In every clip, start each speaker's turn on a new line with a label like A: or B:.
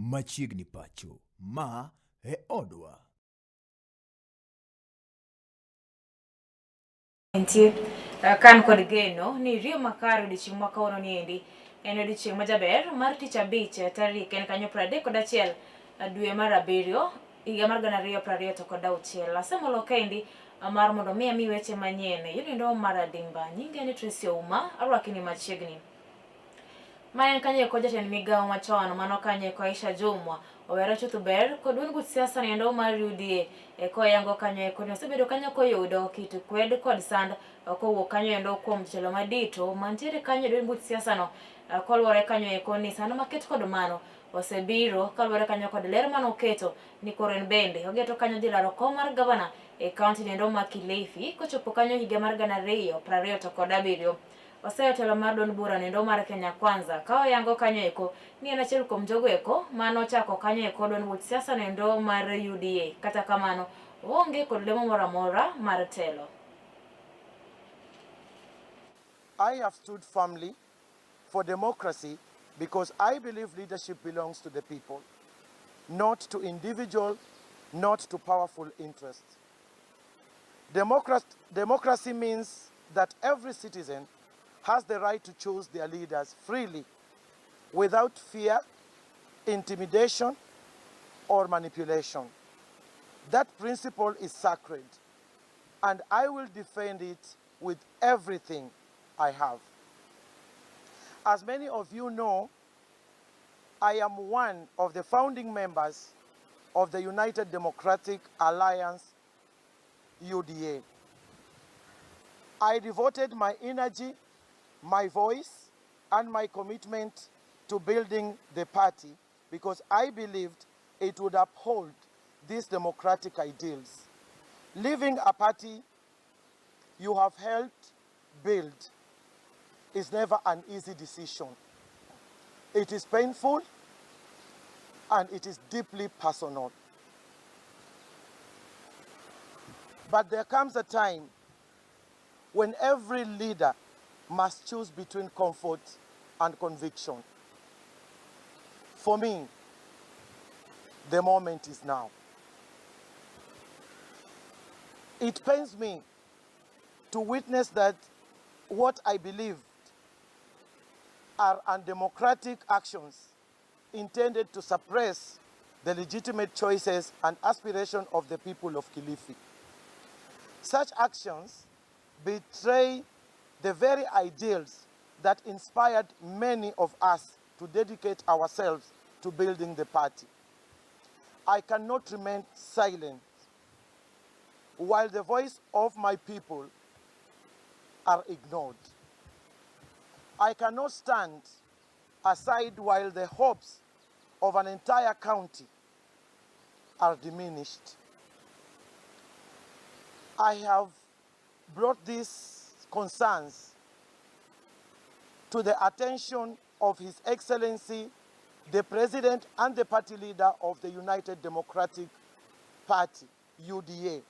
A: Machiegni pacho, ma e odwa.
B: Entie kan kod geno ni riyo makare odiochieng' ma kawuono ni endi en odiochieng' majaber mar tich abich tarik en kanyo 31 dwe mar abiriyo higa mar 2026. Asemolo kaendi mar mondo mi ami weche manyien yonindo mar adimba. Nyinga ni Tracy Ouma, arwaki ni machiegni. Ma en kanyo eko jatend migawo machon mano kanyo eko Aisha Jumwa owere chuth ber kod duond buch siasa noendo mar UDA koyango kanyo eko ni osebedo kanyo koyudo kit kwed kod sand kowuok kanyo endo kuom jotelo madito mantiere kanyo e duond buch siasa no koluwore kanyo eko ni sand maket kod mano osebiro kaluwore kanyo kod ler manoketo ni koro en bende ogeto kanyo dhi laro kom mar gavana e kaunti noendo ma Kilifi kochopo kanyo higa mar 2027. Oseyo telo mar duond bura noendo mar Kenya Kwanza ka oyango kanyo eko ni en achiel kuom jogo eko mane ochako kanyo eko duond buch siasa noendo mar UDA. Kata kamano, oonge kod lemo moro amora mar telo.
C: I have stood firmly for democracy because I believe leadership belongs to the people, not to individual, not to powerful interests. Democracy means that every citizen has the right to choose their leaders freely, without fear, intimidation, or manipulation. That principle is sacred, and I will defend it with everything I have. As many of you know, I am one of the founding members of the United Democratic Alliance, UDA. I devoted my energy, my voice, and my commitment to building the party because I believed it would uphold these democratic ideals. Leaving a party you have helped build is never an easy decision. It is painful and it is deeply personal. But there comes a time when every leader must choose between comfort and conviction. For me, the moment is now. It pains me to witness that what I believed are undemocratic actions intended to suppress the legitimate choices and aspiration of the people of Kilifi. Such actions betray the very ideals that inspired many of us to dedicate ourselves to building the party. I cannot remain silent while the voice of my people are ignored. I cannot stand aside while the hopes of an entire county are diminished. I have brought these concerns to the attention of His Excellency, the President and the party leader of the United Democratic Party, UDA,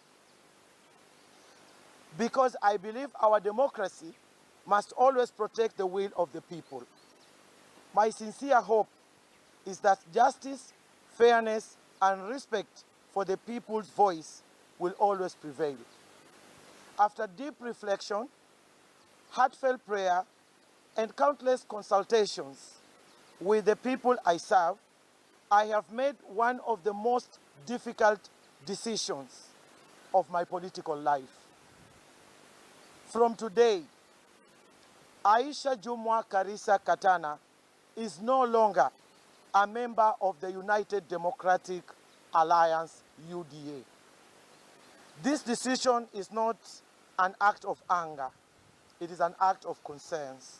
C: because I believe our democracy must always protect the will of the people. My sincere hope is that justice, fairness, and respect for the people's voice will always prevail. After deep reflection, heartfelt prayer, and countless consultations with the people I serve, I have made one of the most difficult decisions of my political life. From today, Aisha Jumwa Karisa Katana is no longer a member of the United Democratic Alliance, UDA. This decision is not an act of anger, it is an act of concerns.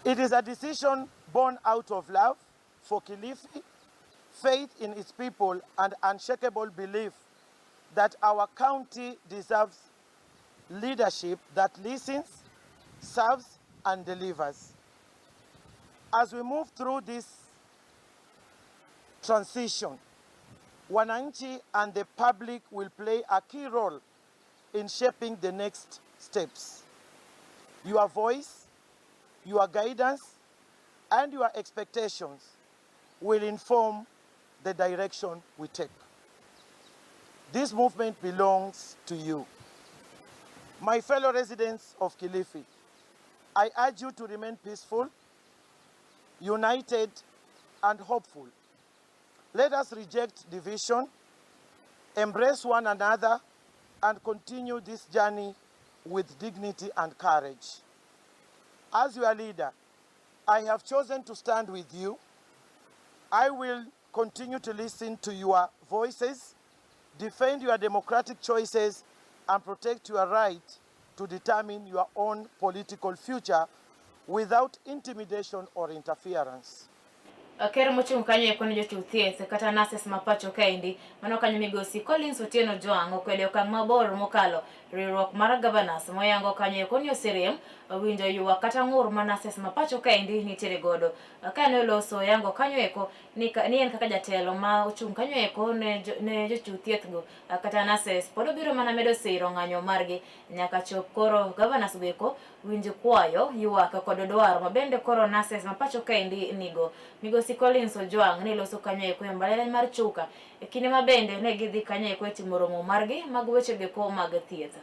C: It is a decision born out of love for Kilifi, faith in its people, and unshakable belief that our county deserves leadership that listens, serves, and delivers. As we move through this transition, Wananchi and the public will play a key role in shaping the next steps. Your voice, your guidance, and your expectations will inform the direction we take. This movement belongs to you. My fellow residents of Kilifi, I urge you to remain peaceful, united, and hopeful. Let us reject division, embrace one another, and continue this journey with dignity and courage. As your leader, I have chosen to stand with you. I will continue to listen to your voices, defend your democratic choices, and protect your right to determine your own political future without intimidation or interference.
B: Ker mochung' kanyo eko ne jochiw thieth kata nurses ma pacho kaendi mano kanyo migosi Collins Otieno Jwang' okwedo okang' mabor mokalo riwruok mar governors moyango kanyo eko ni oserem winjo ywak kata ng'ur ma nurses ma pacho kaendi nitiere godo. Ka ne oloso oyango kanyo eko ni en kaka jatelo ma ochung' kanyo eko ne jochiw thieth go kata nurses pod obiro mana medo siro ng'anyo margi nyaka chop koro governors go eko winj kwayo ywak kod dwaro ma bende koro nurses ma pacho kaendi nigo. Migosi Collins Ojwang' ne loso kanyo eko e mbalariany mar Chuka e kinde ma bende ne gidhi kanyo eko e timo romo margi mag weche eko mag thieth.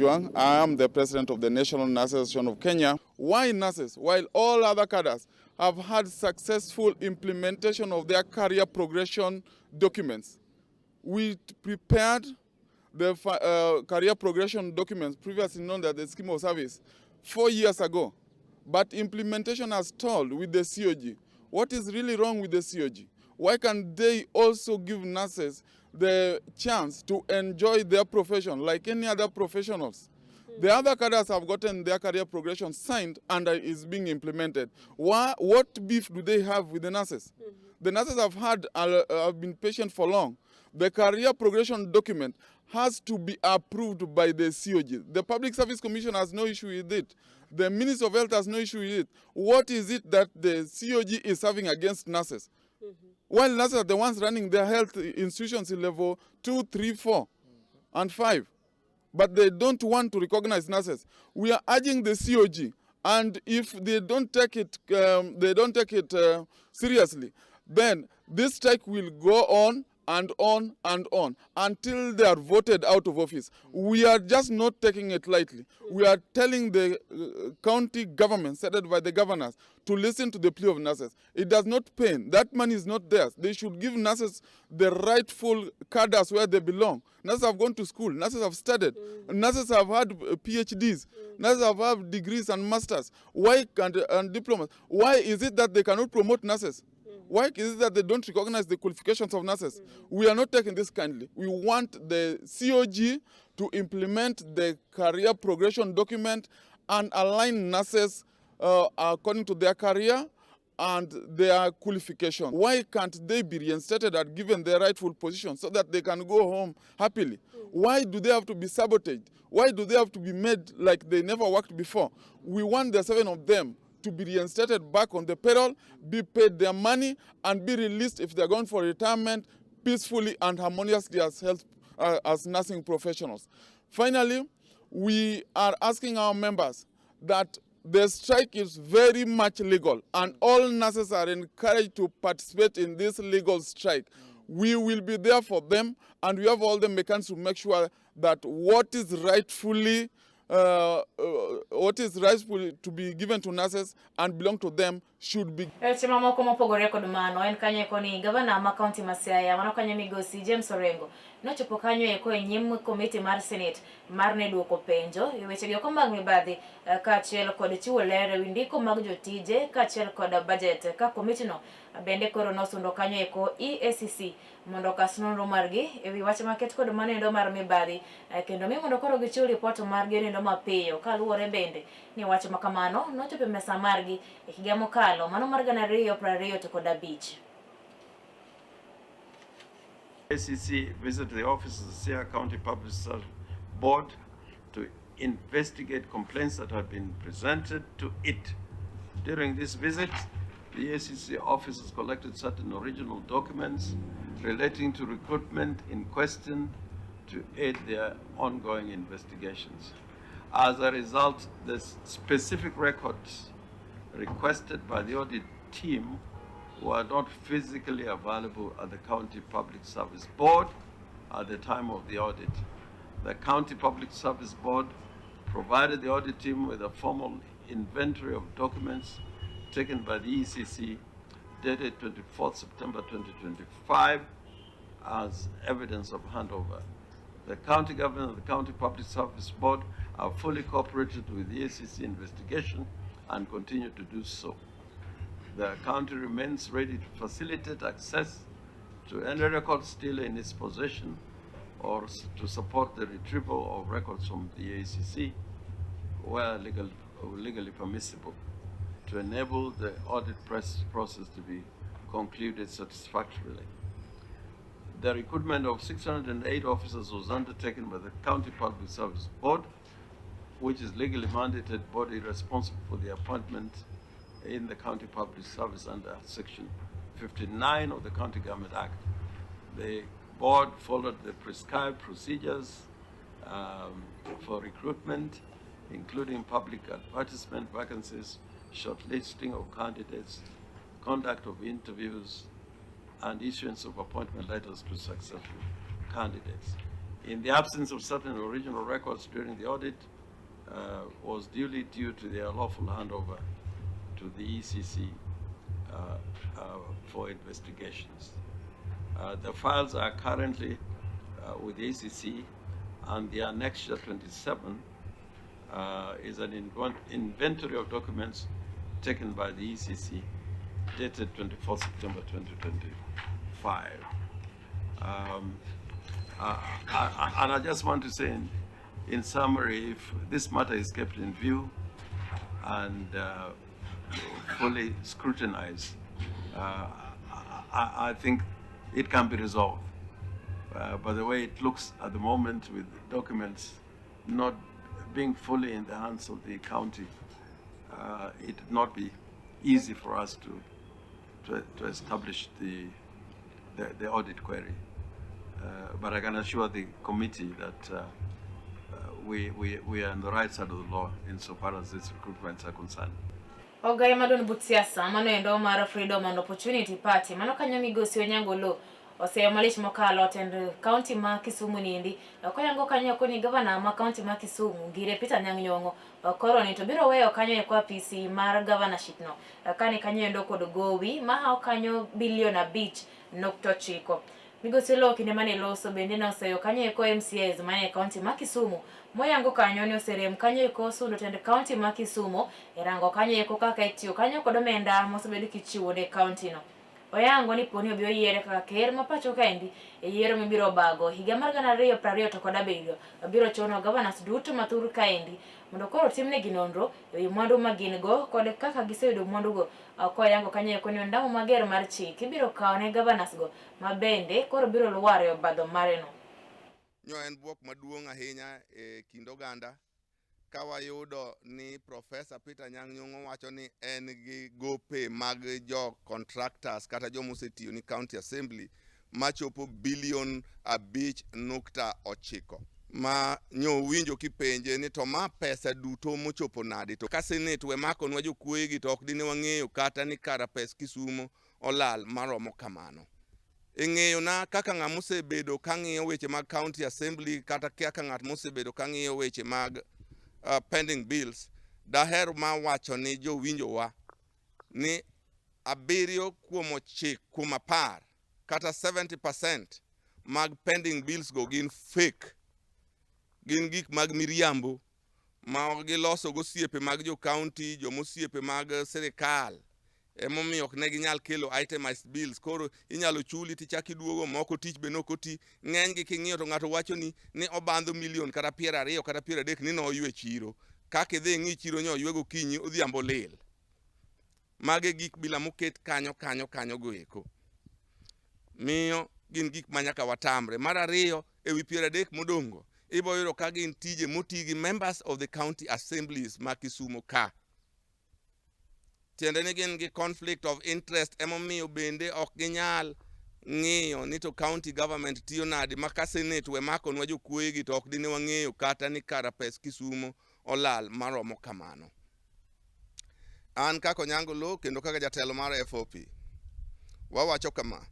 D: I am the president of the National Nurses Association of Kenya. Why nurses, while all other cadres have had successful implementation of their career progression documents? We prepared the career progression documents, previously known as the scheme of service, 4 years ago. But implementation has stalled with the COG. What is really wrong with the COG? Why can't they also give nurses the chance to enjoy their profession like any other professionals? The other cadres have gotten their career progression signed and is being implemented. Why, what beef do they have with the nurses? The nurses have been patient for long. The career progression document has to be approved by the COG. The Public Service Commission has no issue with it. The Ministry of Health has no issue with it. What is it that the COG is having against nurses? While nurses are the ones running their health institutions in level 2, 3, 4, and 5. But they don't want to recognize nurses. We are urging the COG, and if they don't take it, seriously, then this strike will go on and on and on until they are voted out of office. We are just not taking it lightly. We are telling the county government, set by the governors, to listen to the plea of nurses. It does not pain. That money is not theirs. They should give nurses the rightful cadres where they belong. Nurses have gone to school. Nurses have studied. Nurses have had PhDs. Nurses have had degrees and masters. Why can't, and diplomas? Why is it that they cannot promote nurses? Why is it that they don't recognize the qualifications of nurses? We are not taking this kindly. We want the COG to implement the career progression document and align nurses according to their career and their qualification. Why can't they be reinstated and given their rightful position so that they can go home happily? Why do they have to be sabotaged? Why do they have to be made like they never worked before? We want the 7 of them to be reinstated back on the payroll, be paid their money, and be released if they're going for retirement peacefully and harmoniously as health, as nursing professionals. Finally, we are asking our members that the strike is very much legal, and all nurses are encouraged to participate in this legal strike. We will be there for them, and we have all the mechanisms to make sure that what is rightfully to be given to nurses and belong to them should be.
B: Weche mamoko mopogore kod mano en kanyo eko ni gavana ma kaunti ma Siaya mano kanyo migosi James Orengo nochopo kanyo eko e nyim komiti mar Senate mar ne duoko penjo e weche go mag mibadhi kaachiel kod chiwo ler ewi ndiko mag jotije kaachiel kod budget ka komiti no bende koro nosundo kanyo eko EACC mondo okas nonro margi ewi wach maket kod manendo mar mibadhi kendo mi mondo koro gichiw ripot margi nendo mapiyo kaluwore bende ni wach makamano nochopo e mesa margi e higa mokalo mano mar 2025.
E: ACC visited the office of the Siaya County Public Service Board to investigate complaints that had been presented to it. During this visit, the ACC officers collected certain original documents relating to recruitment in question to aid their ongoing investigations. As a result, the specific records requested by the audit team were not physically available at the County Public Service Board at the time of the audit. The County Public Service Board provided the audit team with a formal inventory of documents taken by the ECC dated 24th September 2025 as evidence of handover. The county government and the County Public Service Board have fully cooperated with the EACC investigation and continue to do so. The county remains ready to facilitate access to any records still in its possession or to support the retrieval of records from the ACC where legally permissible, to enable the audit process to be concluded satisfactorily. The recruitment of 608 officers was undertaken by the County Public Service Board, which is legally mandated body responsible for the appointment in the County Public Service under Section 59 of the County Government Act. The board followed the prescribed procedures for recruitment, including public advertisement vacancies, shortlisting of candidates, conduct of interviews, and issuance of appointment letters to successful candidates. In the absence of certain original records during the audit, was duly due to their lawful handover to the ECC for investigations. The files are currently with the ECC, and the Annexure 27 is an inventory of documents taken by the ECC dated 24 September 2025. And I just want to say in summary, if this matter is kept in view and fully scrutinized, I think it can be resolved. But the way it looks at the moment, with documents not being fully in the hands of the county, it would not be easy for us to establish the audit query. But I can assure the committee that we are on the right side of the law insofar as these recruitments are concerned.
B: Ogai madon but siasa mano endo mar Freedom and Opportunity Party mano kanyo migosi Onyango Oloo oseyo malich mokalo tend county ma Kisumu niendi koyango kanyo koni gavana ma county ma Kisumu Ngire Peter Anyang' Nyong'o koro ni to biro weyo kanyo e kwa PC mar governorship no kane kanyo endo kod gowi mahawo kanyo bilion 5.9. Migosi Oloo kinde mane loso bende noseyo kanyo eko MCAs mane county ma Kisumu moyango kanyo ni oserem kanyo eko sundo tend county ma Kisumu e rango kanyo eko kaka itiyo kanyo kod omenda mosebedo kichiwo ne county no. Oyango ni poni obi oyiere kaka ker ma pacho kaendi e yiero mibiro bago higa mar 2027 biro chuno governors duto mathur kaendi mondo koro timnegi nonro ewi mwandu ma gin go kod kaka giseyudo mwandugo. Koyango kanyo eko ni ondamo mager mar chik ibiro kawo ne governors go ma bende koro biro lwar e obadho mare no.
F: Nyo en bwok maduong' ahinya e kind oganda ka wayudo ni Professor Peter Anyang' Nyong'o wacho ni en gi gope mag jo contractors kata joma osetiyo ni County Assembly machopo bilion 5.9 ma nyo winjo kipenje ni to ma pesa duto mochopo nade, to ka Senate we makonwa jokuoye gi to ok dine wang'eyo kata ni kara pes Kisumo olal maromo kamano. E ng'eyo na kaka ng'ama osebedo ka ng'iyo weche mag County Assembly kata kaka ng'at mosebedo ka ng'iyo weche mag pending bills, daher ma wacho ni jowinjowa ni 7 kuom 9 kuom 10 kata 70% mag pending bills go gin fake, gin gik mag miriambo ma giloso gosiepe mag jo county, jomosiepe mag sirikal, emomiyo ok ne ginyal kelo itemized bills. Koro inyalo chuli tichak iduogo moko tich be nok oti ng'eny gi king'iyo to ng'ato wacho ni obandho milion kata 20 kata 30 ni noywe chiro, kaka idhi ing'i chiro nyo oywe gokinyi odhiambo lil. Mage gik bila moket kanyo kanyo kanyo go eko miyo gin gik ma nyaka watamre. Mar ariyo, ewi 30 modong'go ibo yudo ka gin tije moti gi members of the county assemblies ma Kisumo ka. Tiende ni gin gi conflict of interest, emomiyo bende ok ginyal ng'iyo ni to county government tiyo nade ma ka Senate we makonwa jokuoye gi to ok dine wang'eyo kata ni kara pes Kisumo olal maromo kamano. An kaka Onyango Lo kendo kaka jatelo mar FOP, wawacho kama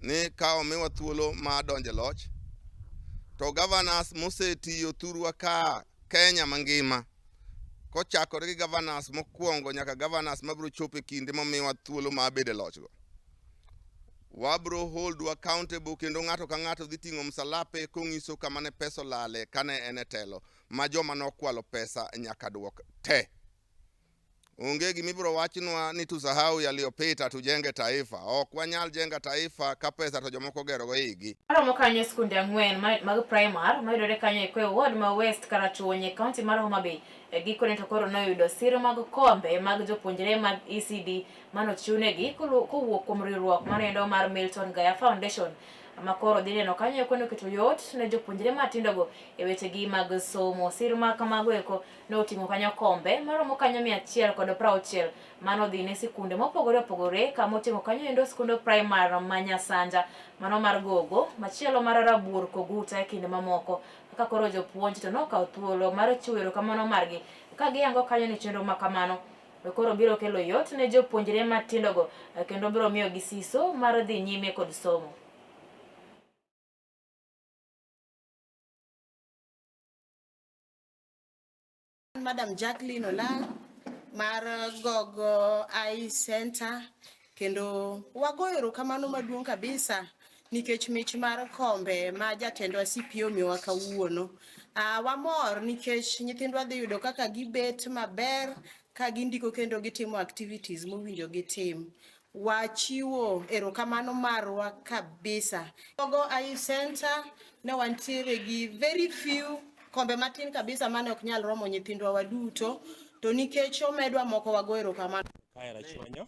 F: ni ka omiwa thuolo mar donjo e loch to governors mosetiyo thurwa ka Kenya mangima kochakore gi governors mokwongo nyaka governors mabiro chopo e kinde momiwa thuolo mar bedo e loch go, wabro hold accountable kendo ng'ato ka ng'ato dhi ting'o msalape kong'iso kama ne pesa olale kane en e telo ma joma nokwalo pesa nyaka duok te. Onge gimibiro wachnwa ni tusahau yaliyopita tujenge taifa. Ok wanyal jenga taifa ka pesa to jomoko gerogo igi.
B: Maromo kanyo skunde ang'wen mag primar mayudore kanyo e Kwe Ward ma West Karachuonyo e kaunti mar Homa Bay gikone to koro noyudo siro mag kombe mag jopuonjre mag ECD manochiwnegi kowuok kuom riwruok manoendo mar Milton Gaya Foundation ma koro dhi neno kanyo eko noketo yot ne jopuonjre matindogo e wechegi mag somo. Siro ma kamago eko noting'o kanyo kombe maromo kanyo 160 manodhi ne sikunde mopogore opogore kama oting'o kanyo endo skunde primar ma Nyasanja, mano mar Gogo, machielo mar Rabuor Koguta e kind mamoko. Kaka koro jopuonj to nokawo thuolo mar chiwo erokamano margi ka giyango kanyo ni chenro ma kamano koro biro kelo yot ne jopuonjre matindogo kendo biro miyogi siso mar dhi nyime kod somo.
G: Madam Jacqueline Olang mar Gogo Eye Center kendo wagoyo erokamano maduong' kabisa nikech mich mar kombe ma jatendwa CPO omiyowa kawuono. Wamor nikech nyithindwa dhi yudo kaka gibet maber ka gindiko kendo gitimo activities mowinjo gitim. Wachiwo erokamano marwa kabisa. Gogo Eye Center ne wantiere gi very few kombe matin kabisa mane ok nyal romo nyithindwa waduto to nikech omedwa moko wago erokamano.
H: Kae Rachuonyo,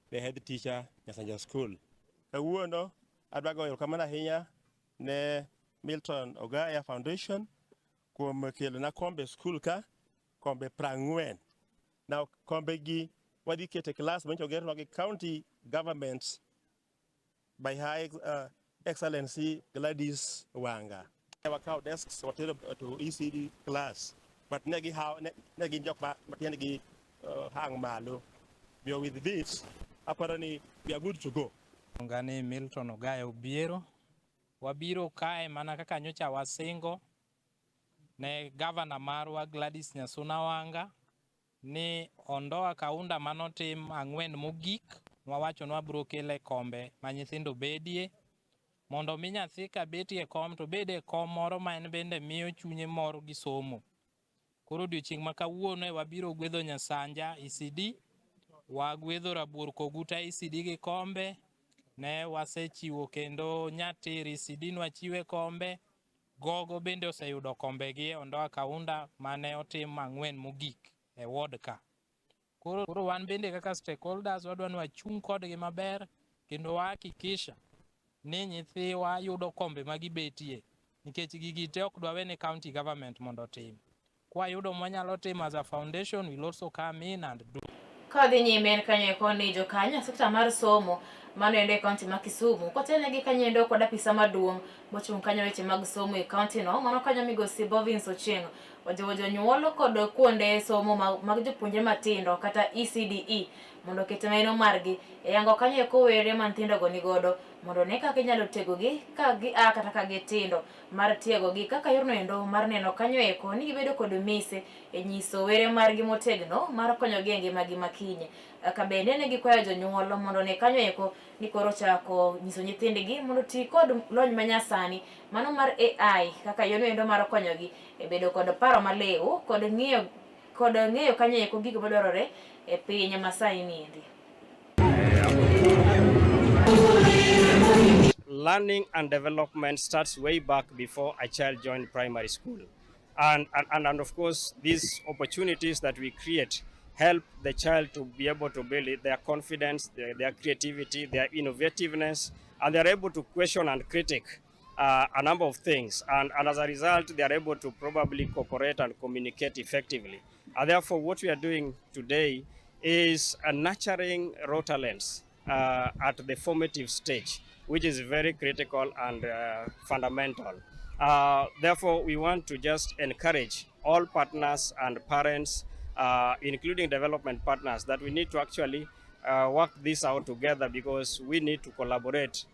H: the head teacher Nyasanja School. Kawuono adwa goyo erokamano ahinya ne Milton Ogaya Foundation kuom kelona kombe skul ka, kombe 40. Now kombe gi wadhi keto e klas manyocha ogernwa gi county government by Her Excellency Gladys Wanga. Wakawo desks watero to ECD class, but ne gin jok ma tiendgi hang malo. Omiyo with this, aparo ni we are good to go.
I: Luonga ni Milton Ogayo Obiero. Wabiro kae mana kaka nyocha wasingo ne gavana marwa Gladys Nyasuna Wanga ni ondoa kaunda manotim ang'wen mogik wawacho ni wabiro kele kombe ma nyithindo bedie mondo mi nyathi ka betie kom to bede e kom moro ma en bende miyo chunye mor gi somo. Koro odiochieng' ma kawuono e wabiro gwedho Nyasanja ECD, wagwedho Rabuor Koguta ECD gi kombe, ne wasechiwo kendo Nyatir ECD nwachiwe kombe, Gogo bende oseyudo kombegi e Ondoa Kaunda mane otim ang'wen mogik e ward ka. Koro wan bende kaka stakeholders wadwa ni wachung' kodgi maber kendo wahakikisha ni nyithiwa yudo kombe ma gibetie nikech gigi te ok dwa wene county government mondo otim. Kwayudo mwanyalo timo as a foundation, we'll also come in and do.
B: Ka dhi nyime en kanyo eko ni jokanyo e sekta mar somo mano endo e kaunti ma Kisumu kotelnegi kanyo endo kod apisa maduong' mochung' kanyo weche mag somo e kaunti no mano kanyo migosi Bovins Ochieng' ojiwo jonyuol kod kuonde somo mag jopuonjre matindo kata ECDE mondo oket maino margi e yango kanyo eko were ma nyithindogo nigodo mondo one kaka inyalo tegogi ka gia kata ka gitindo mar tiegogi kaka yorno endo mar neno kanyo eko ni gibedo kod mise e nyiso were margi motegno mar konyogi e ngimagi makinyi. Ka bende ne gikwayo jonyuol mondo one kanyo eko ni koro chako nyiso nyithindgi mondo oti kod lony manyasani mano mar AI kaka yorno endo mar konyogi e bedo kod paro maliw kod ng'eyo kanyo eko gigo madwarore e piny masani niendi.
J: Learning and development starts way back before a child joined primary school. And of course, these opportunities that we create help the child to be able to build their confidence, their creativity, their innovativeness, and they're able to question and critique a number of things. And as a result, they are able to probably cooperate and communicate effectively. And therefore, what we are doing today is nurturing raw talents at the formative stage, which is very critical and fundamental. Therefore, we want to just encourage all partners and parents including development partners, that we need to actually work this out together because we need to collaborate.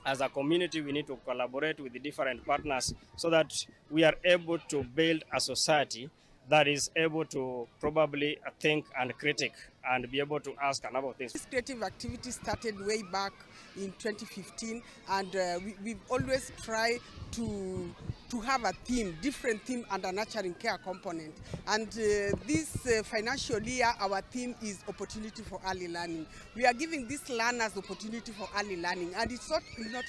J: As a community, we need to collaborate with the different partners so that we are able to build a society that is able to probably think and critic and be able to ask a number of things.
K: This creative activity started way back in 2015, and we've always tried to have a theme, different theme and a nurturing care component. And this financial year, our theme is opportunity for early learning. We are giving these learners opportunity for early learning, and it's not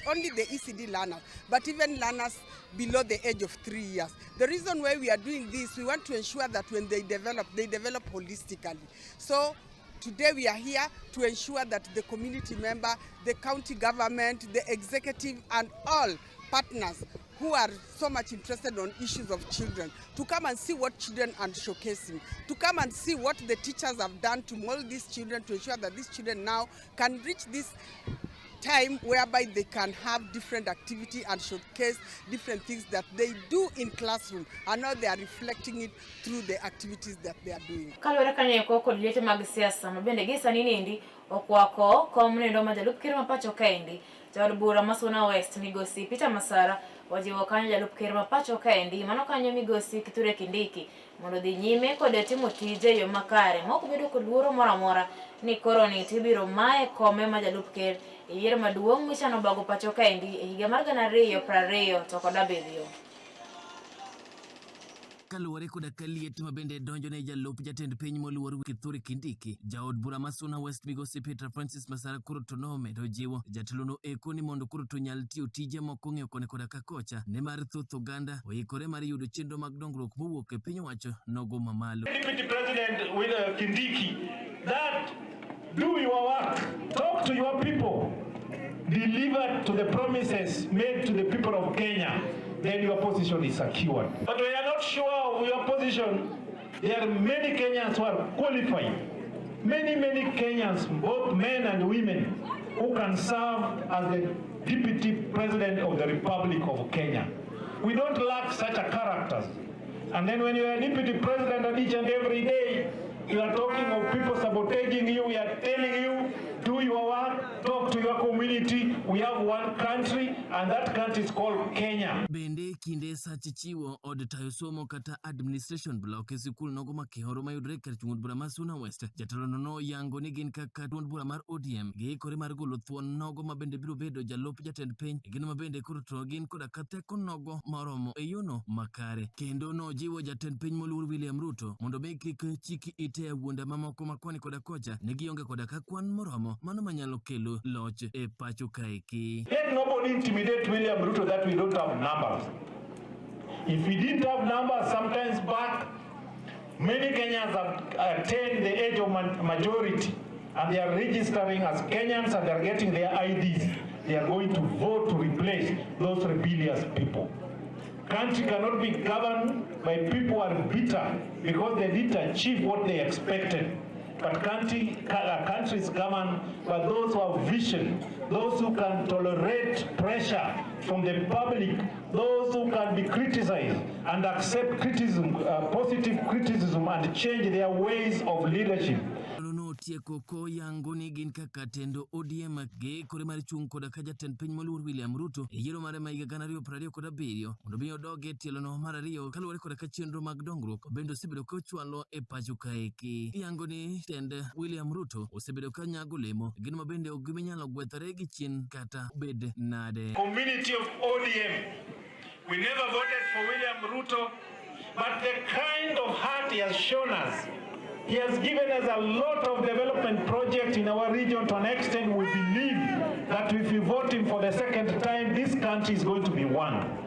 K: only the ECD learners, but even learners below the age of 3 years. The reason why we are doing this, we want to ensure that when they develop holistically. So today we are here to ensure that the community member, the county government, the executive, and all partners who are so much interested on issues of children, to come and see what children are showcasing, to come and see what the teachers have done to mold these children, to ensure that these children now can reach this time whereby they can have different activity and showcase different things that they do in classroom, and now they are reflecting it through the activities that they are doing.
B: Kaluwore kanyo eko kod liete mag siasa ma bende gi sani niendi okwako kom nendo ma jalup ker ma pacho kaendi jaod bura ma Suna West migosi Peter Masara ojiwo kanyo jalup ker ma pacho kaendi mano kanyo migosi Kithure Kindiki mondo dhi nyime kod timo tije e yo makare ma ok bedo kod luoro moro amora ni koro ni tibiro maye kome ma jalup ker e yiero maduong' michano bago pacho kaendi e higa mar 2027.
L: Kaluwore koda ka liet ma bende donjo ne jalup jatend piny moluor Kithure Kindiki, jaod bura ma Suna West migosi Peter Francis Masara koro to nomedo jiwo jatelono eko ni mondo koro to nyal tiyo tije moko ng'iyo koni koda ka kocha, nimar thoth oganda oikore mar yudo chenro mag dongruok mowuok e piny owacho nogo mamalo.
M: Deputy President with Kindiki, that do your work, talk to your people, deliver to the promises made to the people of Kenya, then your position is secured. But we are not sure of your position. There are many Kenyans who are qualified. Many, many Kenyans, both men and women, who can serve as the Deputy President of the Republic of Kenya. We don't lack such a characters. And then when you are Deputy President and each and every day, you are talking of people sabotaging you, we are telling you, do your work, talk to your community. We have one country, and that country is called Kenya.
L: Bende kinde sach chiwo od tayo somo kata administration block e sikul nogo ma Kihoro mayudore kar chung' od bura ma Suna West, jatelono noyango ni gin kaka duond bura mar ODM giikore mar golo thuon nogo ma bende biro bedo jalup jatend piny, gin ma bende koro to gin koda ka teko nogo moromo e yono makare. Kendo nojiwo jatend piny moluor William Ruto mondo mi kik chik ite awuonda mamoko ma koni koda kocha ne gionge koda ka kwan moromo mano manyalo kelo loch e pacho kaeki.
M: Let nobody intimidate William Ruto that we don't have numbers. If we didn't have numbers sometimes back, many Kenyans have attained the age of majority and they are registering as Kenyans and they are getting their IDs. They are going to vote to replace those rebellious people. Country cannot be governed by people who are bitter because they didn't achieve what they expected. But country is governed by those who have vision, those who can tolerate pressure from the public, those who can be criticized and accept criticism, positive criticism, and change their ways of leadership.
L: Tieko koyango ni gin kaka tendo ODM giikore mar chung' koda ka jatend piny moluor William Ruto e yiero mare ma higa 2027 mondo mi odog e tielono mar ariyo kaluwore koda ka chenro mag dongruok bende osebedo kochwalo e pacho kaeki. Yango ni tend William Ruto osebedo ka nyago lemo gin ma bende ok giminyalo gwethore gi chien kata bed nade.
M: Community of ODM, we never voted for William Ruto, but the kind of heart he has shown us, he has given us a lot of development projects in our region to an extent we believe that if we vote him for the second time, this country is going to be one.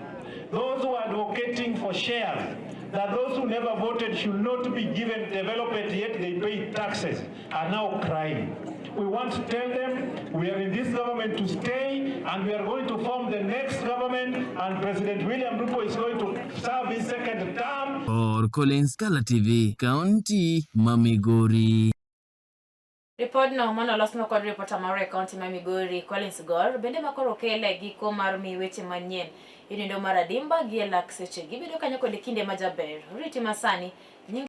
M: Those who are advocating for shares, that those who never voted should not be given development yet they pay taxes, are now crying. We want to tell them we are in this government to stay and we are going to form the next government and President William Ruto is going to serve his second term.
L: Or Collins, Kala TV, County ma Migori.
B: Ripodno mano kod ripota mar e county ma Migori Collins Gor bende makoro kele giko mar mi weche manyien. Inindo mar adimba gi e lak seche gibedo kanyo kod kinde majaber. Riti masani